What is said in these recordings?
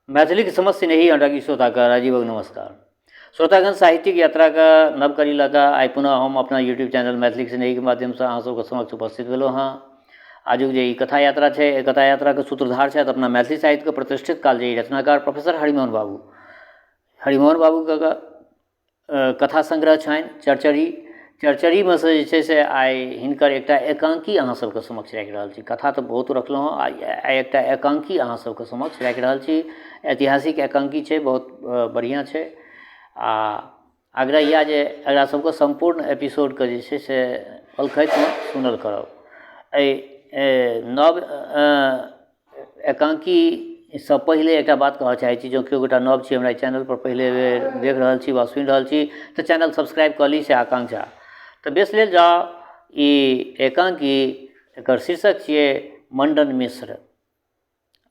मैथिलीक समस्त स्नेही अनुरागी श्रोताके राजीवक नमस्कार। श्रोतागण, साहित्यिक यात्राके नव कड़ी लऽ कऽ आइ पुनः हम अपना यूट्यूब चैनल मैथिलीक स्नेहीके माध्यमसँ अहाँ सबके समक्ष उपस्थित भेलहुँ हँ। आजुक जे ई कथा यात्रा छै, एहि कथा यात्राके सूत्रधार छथि अपना मैथिली साहित्यके प्रतिष्ठित कालजयी रचनाकार प्रोफेसर हरिमोहन बाबू। हरिमोहन बाबूके कथा संग्रह छनि चर्चरी। चर्चरीमे सँ जे छै से आइ हिनकर एकटा एकाङ्की अहाँ सबके समक्ष राखि रहल छी। कथा तऽ बहुत रखलहुँ हँ, आइ एकटा एकाङ्की अहाँ सबके समक्ष राखि रहल छी। ऐतिहासिक एकाङ्की छै, बहुत बढ़िआँ छै। आओर आग्रह इएह जे एकरा सबके सम्पूर्ण एपिसोडके जे छै से अलखैतमे सुनल करब। एहि नव एकाङ्कीसँ पहिले एकटा बात कहऽ चाहै छी, जँ केओ गोटा नव छी हमरा एहि चैनलपर पहिले बेर देख रहल छी वा सुनि रहल छी तऽ चैनल सब्सक्राइब कऽ ली, से आकाङ्क्षा। तऽ बेस लेल जाउ ई एकाङ्की, एकर शीर्षक छियै मण्डन मिश्र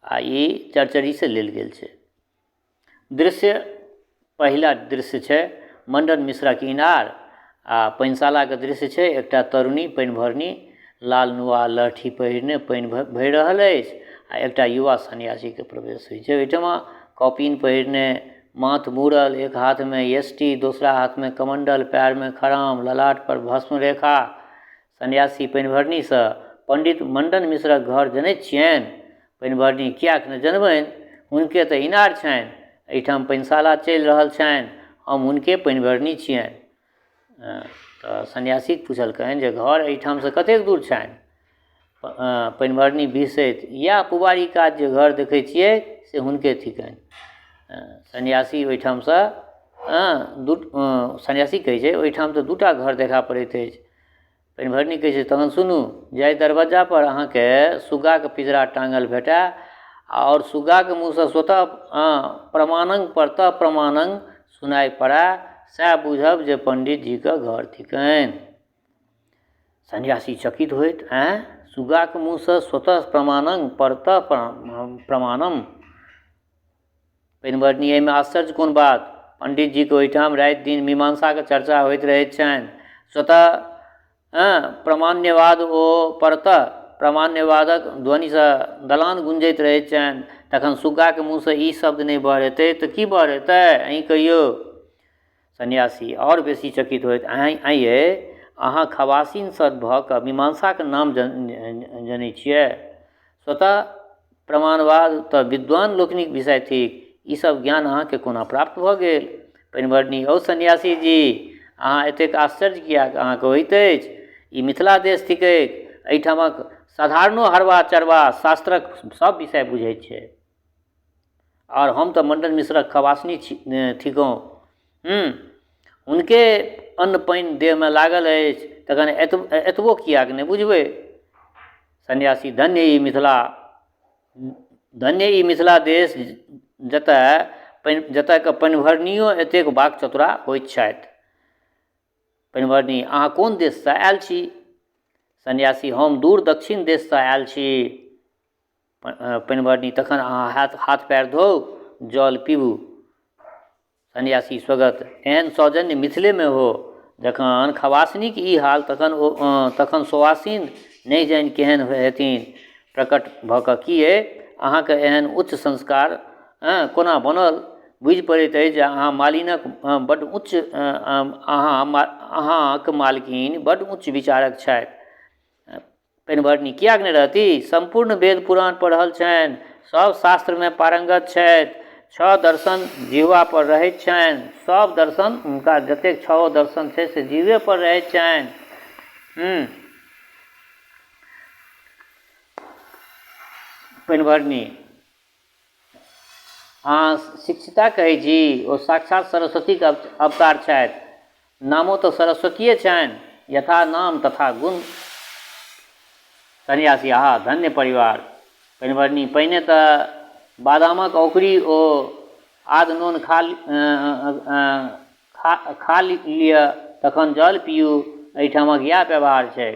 आ ई चर्चरीसँ लेल गेल छै। दृश्य पहिला दृश्य छै मण्डन मिश्रक इनार आ पानिशालाके दृश्य छै। एकटा तरुणी पानि भरनी लाल नुआ लहठी पहिरने पानि भरि रहल अछि आ एकटा युवा सन्यासीके प्रवेश होइ छै ओहिठमा। कॉपिन पहिरने, माथ मूड़ल, एक हाथमे यष्टि, दोसरा हाथमे कमण्डल, पएरमे खराम, ललाटपर भस्म रेखा। सन्यासी पानिभरनीसँ, पण्डित मण्डन मिश्रक घर जनैत छियनि? पानिभरनी, किएक ने जनबनि, हुनके तऽ इनार छनि, एहिठाम पानिशाला चलि रहल छनि, हम हुनके पानिभरनी छियनि। तऽ सन्यासी पुछलकनि जे घर एहिठामसँ कतेक दूर छनि? पानिभरनी बिहसैत, इएह पुबारी कात जे घर देखै छियै से हुनके थिकनि। सन्यासी ओहिठामसँ दू सन्यासी कहै छै ओहिठाम तऽ दूटा घर देखा पड़ैत अछि। पानिभरनी कहै छै तहन सुनू, जाहि दरबज्जापर अहाँके सुग्गाके पिजरा टाँगल भेटए आओर सुग्गाके मुँहसँ स्वतः प्रमाणं परतः प्रमाणं सुनाइ पड़ए, सएह बुझब जे पण्डितजीके घर थिकनि। सन्यासी चकित होइत, आँय, सुग्गाके मुँहसँ स्वतः प्रमाणं परतः प्रमाणम? पानिभरनी, एहिमे आश्चर्य कोन बात? पण्डितजीके ओहिठाम राति दिन मीमांसाके चर्चा होइत रहैत छनि। स्वतः प्रमाण्यवाद ओ परतः प्रमाण्यवादक ध्वनिसँ दलान गुंजैत रहैत छनि। तखन सुग्गाके मुँहसँ ई शब्द नहि बहरेतै तऽ की बहरेतै? अहीं कहियौ। सन्यासी आओर बेसी चकित होइत, आँय यै, अहाँ खवासिन सन भऽ कऽ मीमांसाके नाम जनै छियै? स्वतः प्रमाणवाद तऽ विद्वान लोकनिक विषय थिक। ई सब ज्ञान अहाँके कोना प्राप्त भऽ गेल? पानिभरनी, औ सन्यासी जी, अहाँ एतेक आश्चर्य किएक अहाँके होइत अछि? ई मिथिला देश थिकैक। एहिठामक साधारणो हरबा चरबा शास्त्रक सब विषय बुझैत छै। आओर हम तऽ मण्डन मिश्रक खवासनी छी थिकहुँ। हुनके अन्न पानि देहमे लागल अछि, तखन एतबो किएक नहि बुझबै? सन्यासी, धन्य ई मिथिला, धन्य ई मिथिला देश जतऽ जतऽके पानिभरनियो एतेक वाक चतुरा होइत छथि। पानिभरनी, अहाँ कोन देशसँ आयल छी? सन्यासी, हम दूर दक्षिण देशसँ आयल छी। पानिभरनी, तखन अहाँ हाथ पैर धोउ, जल पीबू। सन्यासी स्वगत, एहन सौजन्य मिथिलेमे हो। जखन खवासनीक ई हाल तखन ओ तखन सुवासिन नहि जानि केहन हेथिन। प्रकट भऽ कऽ, की यै, अहाँके एहन उच्च संस्कार कोना बनल? बुझि पड़ैत अछि जे अहाँ मालिनक बड्ड उच्च अहाँ अहाँक मालकिन बड्ड उच्च विचारक छथि। पानिभरनी, किएक नहि रहती? सम्पूर्ण वेद पुराण पढ़ल छनि, सब शास्त्रमे पारंगत छथि, छओ दर्शन जिह्वापर रहैत छनि, सब दर्शन हुनका जतेक छओ दर्शन छै से जिह्वेपर रहैत छनि। पानिभरनी, अहाँ शिक्षिता कहै छी? ओ साक्षात सरस्वतीक अवतार छथि। नामो तऽ सरस्वतीए छनि। यथा नाम तथा गुण। सन्यासी, आहा, धन्य परिवार। पानिभरनी, पहिने तऽ बादामक औकरी ओ आद नोन खा खा लिअ, तखन जल पियू। एहिठामक इएह व्यवहार छै।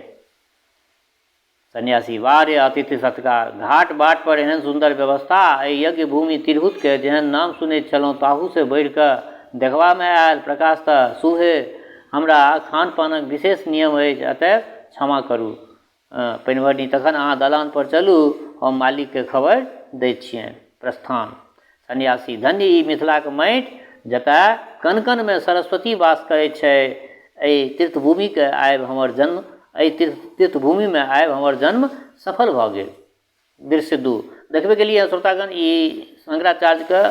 सन्यासी, वाह रे अतिथि सत्कार! घाट बाट पर एहन सुन्दर व्यवस्था! एहि यज्ञ भूमि तिरहुतके जेहन नाम सुनैत छलहुँ ताहूसँ बढ़ि कऽ देखबामे आयल। प्रकाश तऽ सुहे, हमरा खान पानक विशेष नियम अछि, अतएव क्षमा करू। पानिभरनी, तखन अहाँ दलान पर चलू, हम मालिकके खबरि दैत छियनि। प्रस्थान। सन्यासी धन्य ई मिथिलाके माटि जतऽ कण कणमे सरस्वती वास करै छै। एहि तीर्थभूमिके आबि हमर जन्म, एहि तीर्थभूमिमे आबि हमर जन्म सफल भऽ गेल। दृश्य 2 देखबे केलिए श्रोतागण, ई शंकराचार्यके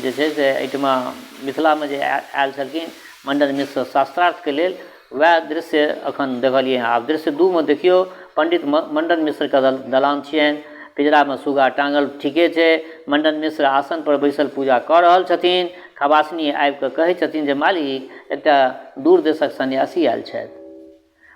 जे छै से एहिठमा मिथिलामे जे आयल छलखिन मण्डन मिश्र शास्त्रार्थके लेल, वएह दृश्य एखन देखलिए हँ। आब दृश्य 2 मे देखियौ, पण्डित मण्डन मिश्रके दलान छियनि, पिजरामे सुगा टाँगल ठीके छै। मण्डन मिश्र आसनपर बैसल पूजा कऽ रहल छथिन। खबासनी आबिकऽ कहै छथिन जे मालिक, एकटा दूर देशक सन्यासी आयल छथि।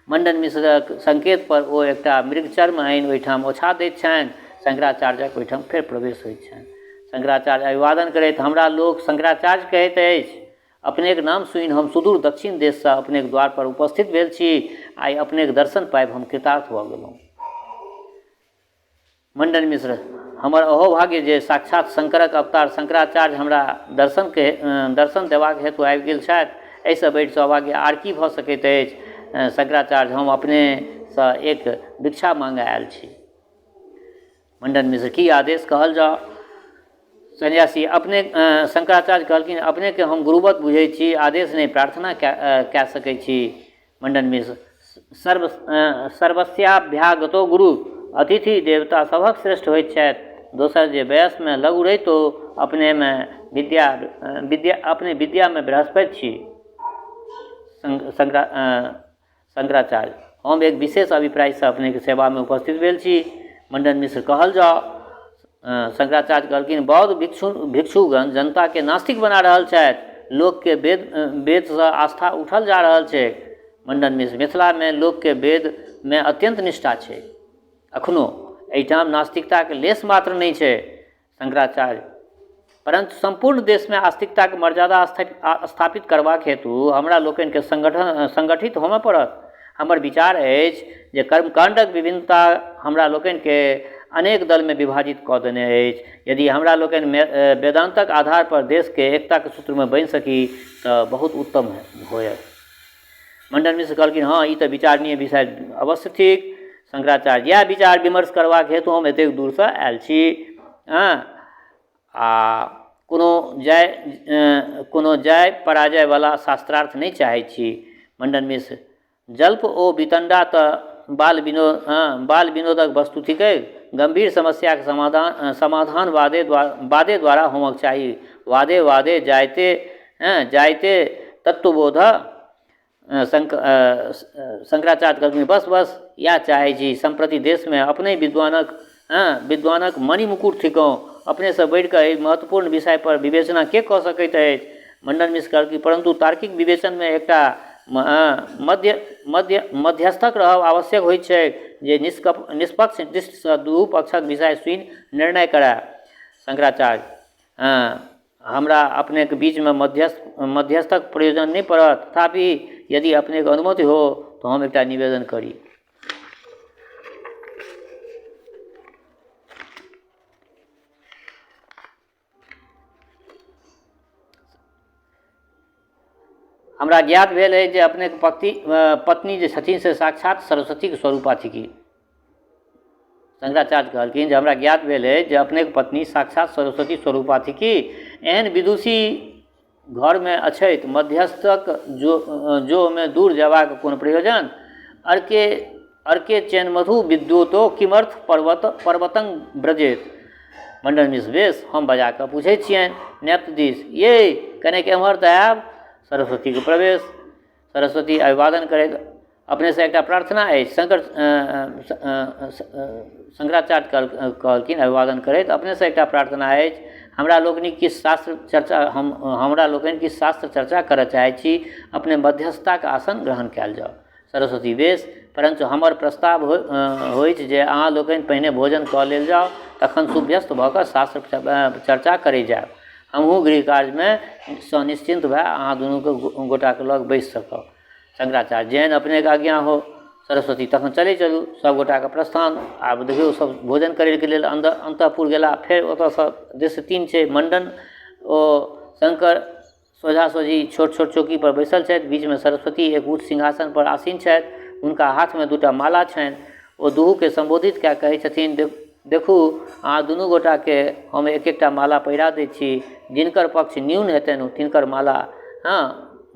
मण्डन मिश्रक संकेतपर ओ एकटा मृगचर्म आनि ओहिठाम ओछा दैत छनि। शंकराचार्यक ओहिठाम फेर प्रवेश होइत छनि। शंकराचार्य अभिवादन करैत, हमरा लोक शंकराचार्य कहैत अछि। अपनेक नाम सुनि हम सुदूर दक्षिण देशसँ अपनेक द्वारपर उपस्थित भेल छी। आइ अपनेक दर्शन पाबि हम कृतार्थ भऽ गेलहुँ। मण्डन मिश्र, हमर अहोभाग्य जे साक्षात शंकरक अवतार शंकराचार्य हमरा दर्शनके दर्शन देबाक हेतु आबि गेल छथि। एहिसँ बढ़ि सौभाग्य आर की भऽ सकैत अछि? शंकराचार्य, हम अपनेसँ एक भिक्षा माँगऽ आयल छी। मण्डन मिश्र, की आदेश, कहल जाउ। सन्यासी, अपने, शंकराचार्य कहलखिन, अपनेके हम गुरुवत बुझै छी, आदेश नहि प्रार्थना कए सकै छी। मण्डन मिश्र, सर्व सर्वस्याभ्यागतो गुरु, अतिथि देवता सभक श्रेष्ठ होइत छथि। दोसर जे वयसमे लघु रहितो अपनेमे विद्या विद्या अपने विद्यामे बृहस्पति छी। शंकराचार्य, हम एक विशेष अभिप्रायसँ अपनेके सेवामे उपस्थित भेल छी। मण्डन मिश्र, कहल जाउ। शंकराचार्य कहलखिन, बौद्ध भिक्षुगण जनताके नास्तिक बना रहल छथि। लोकके वेदसँ आस्था उठल जा रहल छै। मण्डन मिश्र, मिथिलामे लोकके वेदमे अत्यन्त निष्ठा छै। अखनो एहिठाम नास्तिकताके लेश मात्र नहि छै। शंकराचार्य, परन्तु सम्पूर्ण देशमे आस्तिकताके मर्यादा स्थापित करबाक हेतु हमरा लोकनिके संगठित होमय पड़त। हमर विचार अछि जे कर्मकाण्डक विभिन्नता हमरा लोकनिके अनेक दलमे विभाजित कऽ देने अछि। यदि हमरा लोकनि वेदान्तक आधारपर देशके एकताके सूत्रमे बान्हि सकी तऽ बहुत उत्तम होयत। मण्डन मिश्र कहलखिन, हँ, ई तऽ विचारणीय विषय अवश्य थिक। शंकराचार्य, इएह विचार विमर्श करबाक हेतु हम एतेक दूरसँ आयल छी। हँ, आ कोनो जय पराजयवला शास्त्रार्थ नहि चाहै छी। मण्डन मिश्र, जल्प ओ वितण्डा तऽ बाल विनोदक वस्तु थिकै। गम्भीर समस्याक समाधान वादे द्वारा होमक चाही। वादे वादे जायते तत्वबोध। शंकराचार्य कहलखिन, बस बस, इएह चाहै छी। सम्प्रति देशमे अपने विद्वानक मणिमुकुट थिकहुँ। अपनेसँ बढ़िकऽ एहि महत्वपूर्ण विषयपर विवेचना के कऽ सकैत अछि? मण्डन मिश्र कहलखिन, परन्तु तार्किक विवेचनमे एकटा मध्यस्थक रहब आवश्यक होइत छैक जे निष्पक्ष दृष्टिसँ दुहू पक्षक विषय सुनि निर्णय करय। शंकराचार्य, हमरा अपनेक बीचमे मध्यस्थक प्रयोजन नहि पड़त। तथापि यदि अपनेक अनुमति हो तऽ हम एकटा निवेदन करी। हमरा ज्ञात भेल अछि जे अपनेक पत्नी जे छथिन से साक्षात सरस्वतीक स्वरूपा थिकी। शंकराचार्य कहलखिन जे हमरा ज्ञात भेल अछि जे अपनेक पत्नी साक्षात सरस्वती स्वरूपा थिकी। एहन विदुषी घरमे अछैत मध्यस्थक जोहमे दूर जयबाक कोन प्रयोजन? अर्के चेन मधु विद्योतो किमर्थ पर्वतं व्रजेत। मण्डन मिश्र, बेस, हम बजा कऽ पूछै छियनि। नेत्र दिस, ये कनेक एम्हर तऽ आयब। सरस्वतीके प्रवेश। सरस्वती अभिवादन करैत, अपनेसँ एकटा प्रार्थना अछि। शंकराचार्य कहलखिन अभिवादन करैत, अपनेसँ एकटा प्रार्थना अछि। हमरा लोकनिक किछु शास्त्र चर्चा हम हमरा लोकनि किछु शास्त्र चर्चा करऽ चाहै छी। अपने मध्यस्थताके आसन ग्रहण कयल जाउ। सरस्वती, बेस, परन्तु हमर प्रस्ताव होइछ जे अहाँ लोकनि पहिने भोजन कऽ लेल जाउ, तखन सुभ्यस्त भऽ कऽ शास्त्र चर्चा करै जायब। हमहूँ गृह कार्यमे सँ निश्चिन्त भऽ अहाँ दुनू गोटाके लग बैसि सकब। शंकराचार्य, जेहन अपनेके आज्ञा हो। सरस्वती, तखन चलै चलू। सब गोटाके प्रस्थान। आब देखियौ, सब भोजन करैके लेल अन्तःपुर गेला। फेर ओतऽसँ दृश्य 3 छै। मण्डन ओ शंकर सोझा सोझी छोट छोट चौकीपर बैसल छथि। बीचमे सरस्वती एक ऊँच सिंहासनपर आसीन छथि। हुनका हाथमे 2टा माला छनि। ओ दुहूके सम्बोधित कए कहै छथिन, देखू, अहाँ दुनू गोटाके हम एक एकटा माला पहिरा दै छी। जिनकर पक्ष न्यून हेतनि तिनकर माला हँ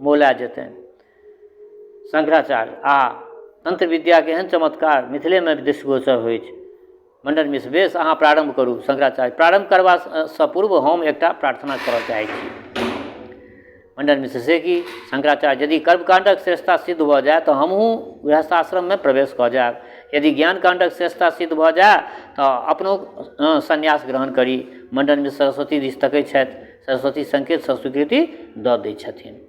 मौला जेतनि। शंकराचार्य आ तन्त्र विद्याके एहन चमत्कार मिथिलेमे दृष्टिगोचर होइछ। मण्डन मिश्र बेस, अहाँ प्रारम्भ करू। शंकराचार्य प्रारम्भ करबासँ पूर्व हम एकटा प्रार्थना करऽ चाहै छी। मण्डन मिश्र से की? शंकराचार्य यदि कर्मकाण्डक श्रेष्ठता सिद्ध भऽ जाय तऽ हमहूँ गृहस्थाश्रममे प्रवेश कऽ जायब। यदि ज्ञानकाण्डक श्रेष्ठता सिद्ध भऽ जाय तऽ अपनो सन्यास ग्रहण करी। मण्डन मिश्र सरस्वती दिस तकै छथि। सरस्वती संकेतसँ स्वीकृति दऽ दै छथिन।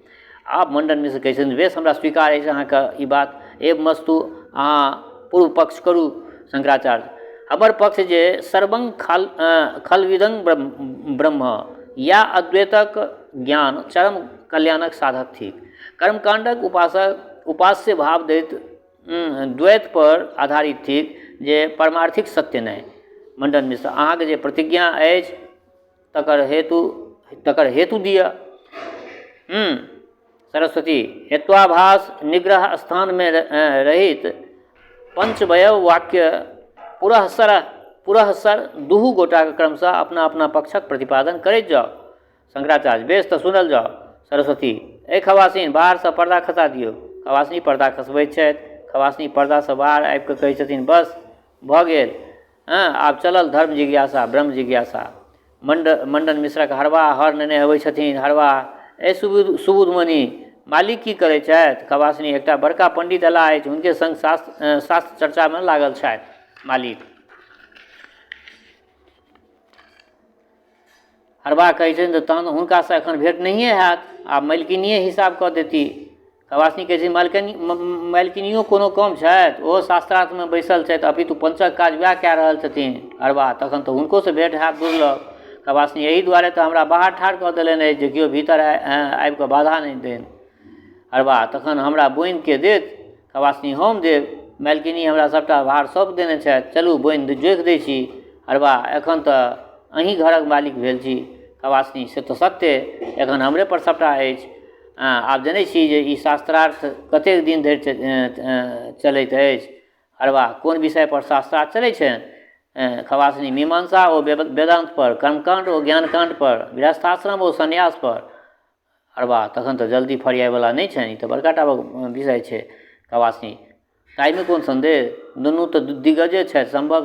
आब मण्डन मिश्र कहै छथिन बेस, हमरा स्वीकार अछि अहाँके ई बात। एवमस्तु, अहाँ पूर्व पक्ष करू। शंकराचार्य हमर पक्ष जे सर्वं खल खलविदं ब्रह्म, या अद्वैतक ज्ञान चरम कल्याणक साधक थिक। कर्मकाण्डक उपासक उपास्य भाव दैत द्वैतपर आधारित थिक जे परमार्थिक सत्य नहि। मण्डन मिश्र अहाँके जे प्रतिज्ञा अछि तकर हेतु दिअ। सरस्वती हेत्वाभास निग्रह स्थानमे रहित पंचवयव वाक्य पुरःसर पुरःसर दुहू गोटाके क्रमशः अपना अपना पक्षक प्रतिपादन करैत जाउ। शंकराचार्य बेस, तऽ सुनल जाउ। सरस्वती ए खवासिन, बाहरसँ पर्दा खसा दियौ। खवासनी पर्दा खसबैत छथि। खवासनी पर्दासँ बाहर आबि कऽ कहै छथिन, बस भऽ गेल। हँ, आब चलल धर्म जिज्ञासा, ब्रह्म जिज्ञासा। मण्डन मिश्रक हरवाह हर नेने अबै छथिन। हरवाह ए सुबुध, सुबुधमणि, मालिक की करै छथि? खवासनी एकटा बड़का पण्डित अयलाह अछि, हुनके सङ्ग शास्त्र चर्चामे लागल छथि मालिक। हरवाह कहै छथिन तऽ तहन हुनकासँ एखन भेँट नहिए हैत, आब मलकिनिए हिसाब कऽ देती। खवासनी कहै छै, मालकिनियो कोनो कम छथि? ओहो शास्त्रार्थमे बैसल छथि, अपितु पंचक काज वएह कए रहल छथिन। हरवाह तखन तऽ हुनकोसँ भेँट हैब दुर्लभ। खवासनी एहि दुआरे तऽ हमरा बाहर ठाढ़ कऽ देलनि अछि जे केओ भीतर आबि कऽ बाधा नहि देनि। हरवाह तखन हमरा बोनि के देत? खवासनी हम देब। मालकिनी हमरा सभटा भार सौंप देने छथि। चलू, बोनि जोखि दै छी। हरवाह एखन तऽ अहीँ घरक मालिक भेल छी। खवासनी से तऽ सत्य, एखन हमरे पर सभटा अछि। आब जनै छी जे ई शास्त्रार्थ कतेक दिन धरि चलैत अछि? हरवाह कोन विषय पर शास्त्रार्थ चलै छनि? खवासनी मीमांसा ओ वेदान्त पर, कर्मकाण्ड ओ ज्ञानकाण्ड पर, गृहस्थाश्रम ओ सन्यास पर। हरवाह तखन तऽ जल्दी फरियाइवला नहि छनि, ई तऽ बड़का टा विषय छै। खवासनी ताहिमे कोन सन्देह, दुनू तऽ दिग्गजे छथि, सम्भव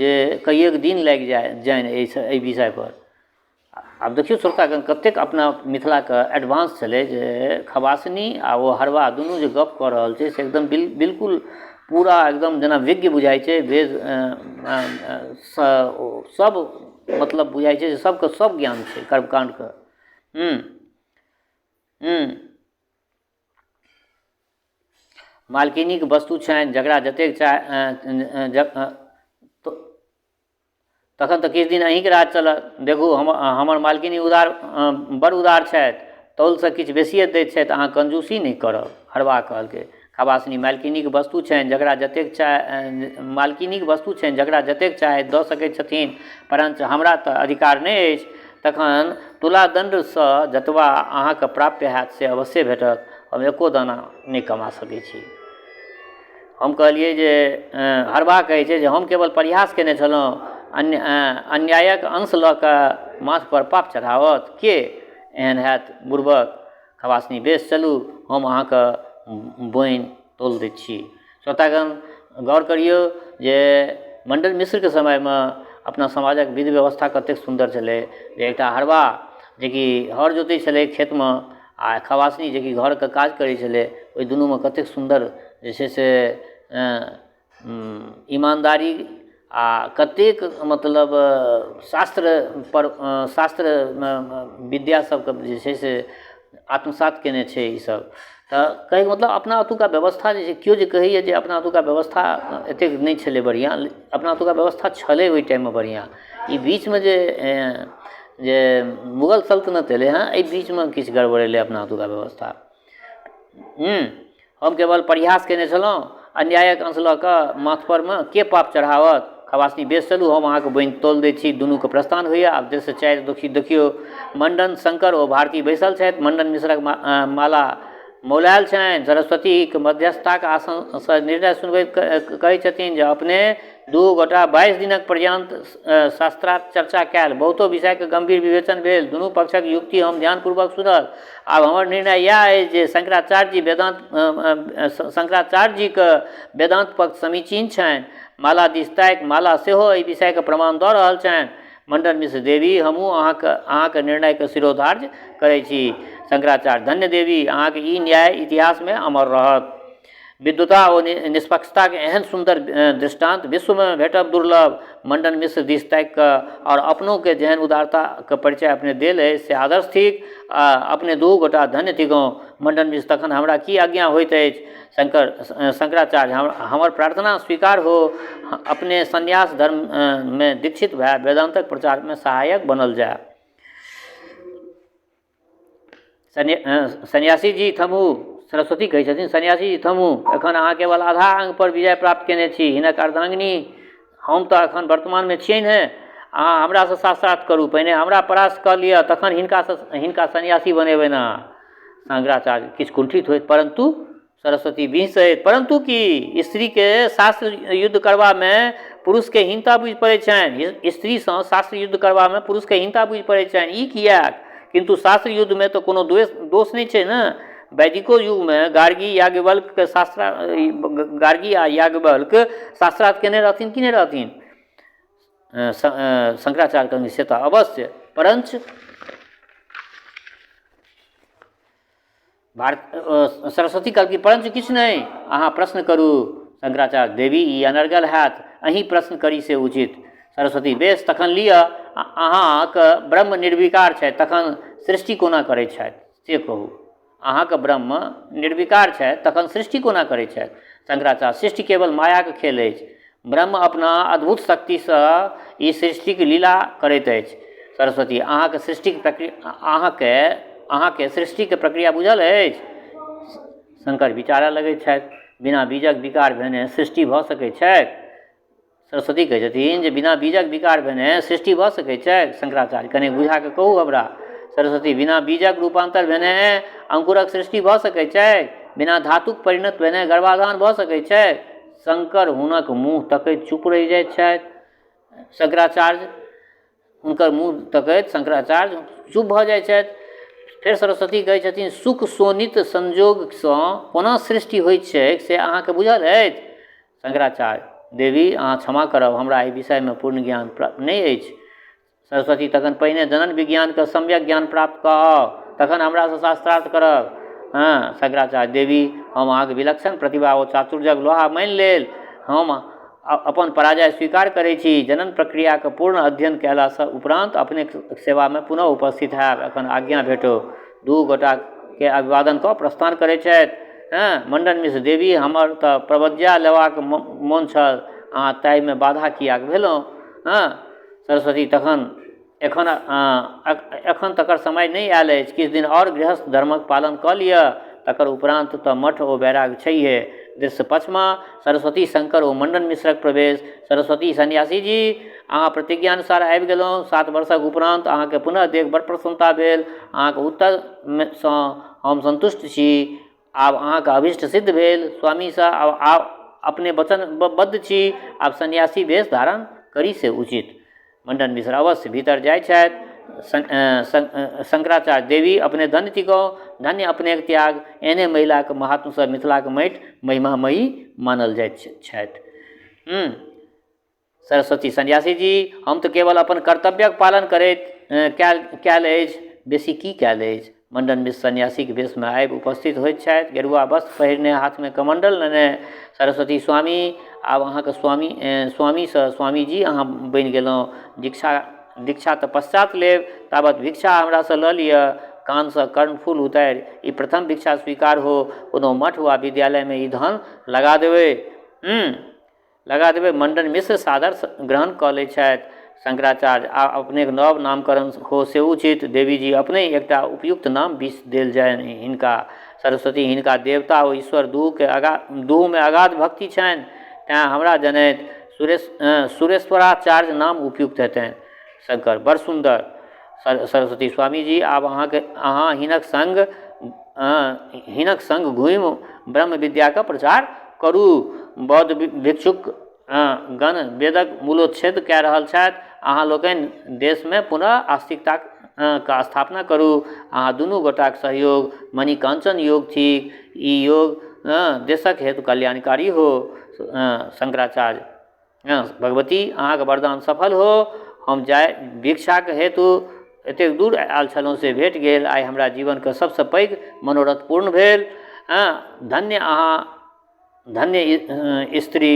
जे कइएक दिन लागि जानि एहि विषयपर। आब देखियौ श्रोतागण, कतेक अपना मिथिलाके एडवांस छलै जे खवासनी आ ओ हरवाह दुनू जे गप कऽ रहल छै से एकदम बिल्कुल पूरा एकदम जेना विज्ञ बुझाइ छै। वेद सब मतलब बुझाइ छै जे सबके सब ज्ञान छै कर्मकाण्डके। हूँ हूँ मालकिनीके वस्तु छनि जकरा जतेक चाह। तखन तऽ किछु दिन अहीँके राज चलत। देखू, हमर मालकिनी उदार, बड़ उदार छथि, तौलसँ किछु बेसिए दैत छथि, अहाँ कंजूसी नहि करब। हरवाह कहलकै। खबासनी मालकिनीके वस्तु छनि जकरा जतेक चाह मालकिनीके वस्तु छनि जकरा जतेक चाहे दऽ सकै छथिन, परञ्च हमरा तऽ अधिकार नहि अछि। तखन तुलादण्डसँ जतबा अहाँके प्राप्य हैत से अवश्ये भेटत। हम एको दाना नहि कमा सकै छी। हम कहलियै जे हरवाह कहै छै जे हम केवल परिहास केने छलहुँ। अन्यायक अंश लऽ कऽ माथपर पाप चढ़ाओत के एहन हैत बुड़बक? खबासनी बेस चलू, हम अहाँके बोनि तोलि दै छी। श्रोतागण, गौर करियौ जे मण्डन मिश्रके समयमे अपना समाजक विधि व्यवस्था कतेक सुन्दर छलै जे एकटा हरवाह जेकि हर जोतै छलै खेतमे आ खबासनी जेकि घरके काज करै छलै, ओहि दुनूमे कतेक सुन्दर जे छै से ईमानदारी आ कतेक मतलब शास्त्रपर शास्त्र विद्या सबके जे छै से आत्मसात केने छै ईसब। तऽ कहैके मतलब अपना ओतुका व्यवस्था जे छै, केओ जे कहैए जे अपना ओतुका व्यवस्था एतेक नहि छलै बढ़िआँ, अपना ओतुका व्यवस्था छलै ओहि टाइममे बढ़िआँ। ई बीचमे जे जे मुगल सल्तनत एलै हँ, एहि बीचमे किछु गड़बड़ेलै अपना ओतुका व्यवस्था। हम केवल परिहास केने छलहुँ। अन्यायक अंश लऽ कऽ माथपरमे के पाप चढ़ाओत? खबासनी बेस चलू, हम अहाँके बोनि तौल दै छी। दुनूके प्रस्थान होइए। आब दृश्य चारि देखियौ। मण्डन, शंकर ओ भारती बैसल छथि। मण्डन मिश्रक माला मौलायल छनि। सरस्वतीक मध्यस्थताक आसनसँ निर्णय सुनबैत कहै छथिन जे अपने दू गोटा 22 दिनक पर्यन्त शास्त्रार्थ चर्चा कयल, बहुतो विषयके गम्भीर विवेचन भेल, दुनू पक्षक युक्ति हम ध्यानपूर्वक सुनल। आब हमर निर्णय इएह अछि जे शंकराचार्यजीके वेदान्त पक्ष समीचीन छनि। माला दिस ताकि माला सेहो एहि विषयके प्रमाण दऽ रहल छनि। मण्डन मिश्र देवी, हमहूँ अहाँके निर्णयके शिरोधार्य करै छी। शंकराचार्य धन्य देवी, अहाँके ई न्याय इतिहासमे अमर रहत। विद्वता ओ निष्पक्षताके एहन सुन्दर दृष्टान्त विश्वमे भेटब दुर्लभ। मण्डन मिश्र दिस ताकि कऽ आओर अपनोके जेहन उदारताके परिचय अपने देल अछि से आदर्श थिक। आ अपने दुहू गोटा धन्य थिकहुँ। मण्डन मिश्र तखन हमरा की आज्ञा होइत अछि? शंकराचार्य हमर प्रार्थना स्वीकार हो। अपने सन्यास धर्ममे दीक्षित भए वेदान्तक प्रचारमे सहायक बनल जाय। सन्यासी जी थम्हू, सरस्वती कहै छथिन, सन्यासी जी थम्हू, एखन अहाँ केवल आधा अङ्गपर विजय प्राप्त कयने छी। हिनक अर्धांगिनी हम तऽ एखन वर्तमानमे छियै ने। अहाँ हमरासँ शास्त्रार्थ करू, पहिने हमरा परास्त कऽ लिअ तखन हिनका सन्यासी बनेबनि अहाँ। शंकराचार्य किछु कुण्ठित होइत, परन्तु सरस्वती बिहसैत, परन्तु की स्त्रीके शास्त्र युद्ध करबामे पुरुषके हीनता बुझि पड़ै छनि? स्त्रीसँ शास्त्र युद्ध करबामे पुरुषके हीनता बुझि पड़ै छनि, ई किएक? किन्तु शास्त्र युद्धमे तऽ कोनो दोष नहि छै ने। वैदिको युगमे गार्गी याज्ञवल्क्यके शास्त्र, गार्गी आ याज्ञवल्क्य शास्त्रार्थ केने रहथिन कि नहि रहथिन? शंकराचार्य कहलखिन से तऽ अवश्य, परञ्च सरस्वती कहलखिन परञ्च किछु नहि, अहाँ प्रश्न करू। शंकराचार्य देवी ई अनर्गल हैत, अहीं प्रश्न करी से उचित। सरस्वती बेस तखन लिअ, अहाँके ब्रह्म निर्विकार छथि तखन सृष्टि कोना करै छथि से कहू। अहाँके ब्रह्म निर्विकार छथि तखन सृष्टि कोना करै छथि? शंकराचार्य सृष्टि केवल मायाके खेल अछि, ब्रह्म अपना अद्भुत शक्तिसँ ई सृष्टिके लीला करैत अछि। सरस्वती अहाँके सृष्टिके प्रक्रिया अहाँके सृष्टिके प्रक्रिया बुझल अछि? शंकर विचारऽ लगैत छथि, बिना बीजक विकार भेने सृष्टि भऽ सकैत छैक? सरस्वती कहै छथिन जे बिना बीजक विकार भेने सृष्टि भऽ सकै छै? शंकराचार्य कने बुझा कऽ कहू हमरा। सरस्वती बिना बीजक रूपान्तर भेने अंकुरक सृष्टि भऽ सकै छै? बिना धातुक परिणत भेने गर्भाधान भऽ सकै छै? शंकर हुनक मुँह तकैत चुप रहि जाइत छथि। शंकराचार्य हुनकर मुँह तकैत शंकराचार्य चुप भऽ जाइ छथि। फेर सरस्वती कहै छथिन सुख शोणित संयोगसँ कोना सृष्टि होइत छैक से अहाँके बुझल अछि? शंकराचार्य देवी अहाँ क्षमा करब, हमरा एहि विषयमे पूर्ण ज्ञान प्राप्त नहि अछि। सरस्वती तखन पहिने जनन विज्ञानके सम्यक ज्ञान प्राप्त कऽ आउ तखन हमरासँ शास्त्रार्थ करब। हँ शंकराचार्य देवी हम अहाँके विलक्षण प्रतिभा ओ चातुर्यक लोहा मानि लेल। हम अपन पराजय स्वीकार करै छी। जनन प्रक्रियाके पूर्ण अध्ययन कयलासँ उपरान्त अपनेक सेवामे पुनः उपस्थित होयब। एखन आज्ञा भेटो। दू गोटाके अभिवादन कऽ प्रस्थान करै छथि। हँ मण्डन मिश्र देवी हमर तऽ प्रवज्ञा लेबाक मोन छल, अहाँ ताहिमे बाधा किएक भेलहुँ? हँ सरस्वती तखन एखन एखन तकर समय नहि आयल अछि। किछु दिन आओर गृहस्थ धर्मक पालन कऽ लिअ, तकर उपरान्त तऽ मठ ओ वैराग्य छैहे। दृश्य पचमा, सरस्वती, शंकर ओ मण्डन मिश्रक प्रवेश। सरस्वती सन्यासी जी, अहाँ प्रतिज्ञानुसार आबि गेलहुँ। 7 वर्षक उपरान्त अहाँके पुनः देख बड़ प्रसन्नता भेल। अहाँके उत्तरसँ हम सन्तुष्ट छी। आब अहाँके अभीष्ट सिद्ध भेल। स्वामीसँ आब अपने वचनबद्ध छी। आब सन्यासी वेश धारण करी से उचित। मण्डन मिश्र अवश्य। भीतर जाइ छथि। शंकराचार्य देवी अपने धन्य थिकहुँ, धन्य अपनेक त्याग। एहने महिलाके महात्मसँ मिथिलाके माटि महिमामयी मानल जाइत छथि। सरस्वती सन्यासी जी, हम तऽ केवल अपन कर्तव्यक पालन करैत कयल अछि, बेसी की कयल अछि। मण्डन मिश्र सन्यासीके वेशमे आबि उपस्थित होइत छथि। गेरुआ वस्त्र पहिरने, हाथमे कमण्डल लेने। सरस्वती स्वामी, आब अहाँके स्वामीसँ स्वामीजी अहाँ बनि गेलहुँ। दीक्षा तऽ पश्चात लेब, ताबत भिक्षा हमरासँ लऽ लिअ। कानसँ कर्णफूल उतारि ई प्रथम भिक्षा स्वीकार हो। कोनो मठ वा विद्यालयमे ई धन लगा देबै। लगा देबै। मण्डन मिश्र सादर ग्रहण कऽ लै छथि। शंकराचार्य आ अपनेक नव नामकरण हो से उचित। देवीजी अपने एकटा उपयुक्त नाम बीछि देल जाय हिनका। सरस्वती हिनका देवता ओ ईश्वर दुहूमे अगाध भक्ति छनि, तेँ हमरा जनैत सुरेश्वराचार्य नाम उपयुक्त हेतनि। शंकर बड़ सुन्दर। सरस्वती स्वामीजी, आब अहाँ हिनक संग हिनक सङ्ग घुमि ब्रह्म विद्याके प्रचार करू। बौद्ध भिक्षुक गण वेदक मूलोच्छेद कए रहल छथि। अहाँ लोकनि देशमे पुनः आस्तिकताके स्थापना करू। अहाँ दुनू गोटाके सहयोग मणिकाञ्चन योग थिक। ई योग देशक हेतु कल्याणकारी हो। शङ्कराचार्य भगवती अहाँके वरदान सफल हो। हम जाहि भिक्षाके हेतु एतेक दूर आएल छलहुँ से भेट गेल। आइ हमरा जीवनके सबसँ पैघ मनोरथ पूर्ण भेल। धन्य अहाँ, धन्य स्त्री,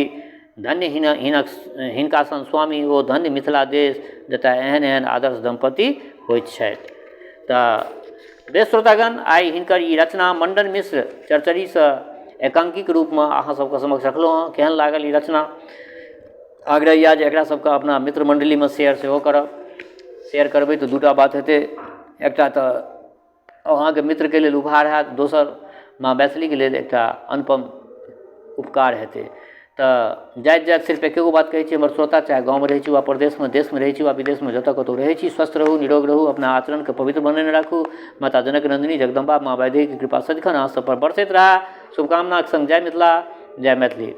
धन्य हिनक हिनका सन स्वामी ओ धन्य मिथिला देश जतऽ एहन एहन आदर्श दम्पति होइत छथि। तऽ बेस श्रोतागण, आइ हिनकर ई रचना मण्डन मिश्र चरचरीसँ एकाङ्कीके रूपमे अहाँ सबके समक्ष रखलहुँ हँ। केहन लागल ई रचना? आग्रह इएह जे एकरा सबके अपना मित्र मण्डलीमे शेयर सेहो करब। शेयर करबै तऽ दूटा बात हेतै, एकटा तऽ अहाँके मित्रके लेल उपहार हैत, दोसर माँ मैथिलीके लेल एकटा अनुपम उपकार हेतै। तऽ जाइत जाइत सिर्फ एकेगो बात कहै छी, हमर श्रोता चाहे गाँवमे रहै छी वा परदेशमे, देशमे रहै छी वा विदेशमे, जतऽ कतहु रहै छी, स्वस्थ रहू, निरोग रहू, अपना आचरणके पवित्र बनेने राखू। माता जनक नन्दिनी जगदम्बा माँ वैदेहीके कृपा सदिखन अहाँ सबपर बरसैत रहए। शुभकामनाके सङ्ग जय मिथिला, जय मैथिली।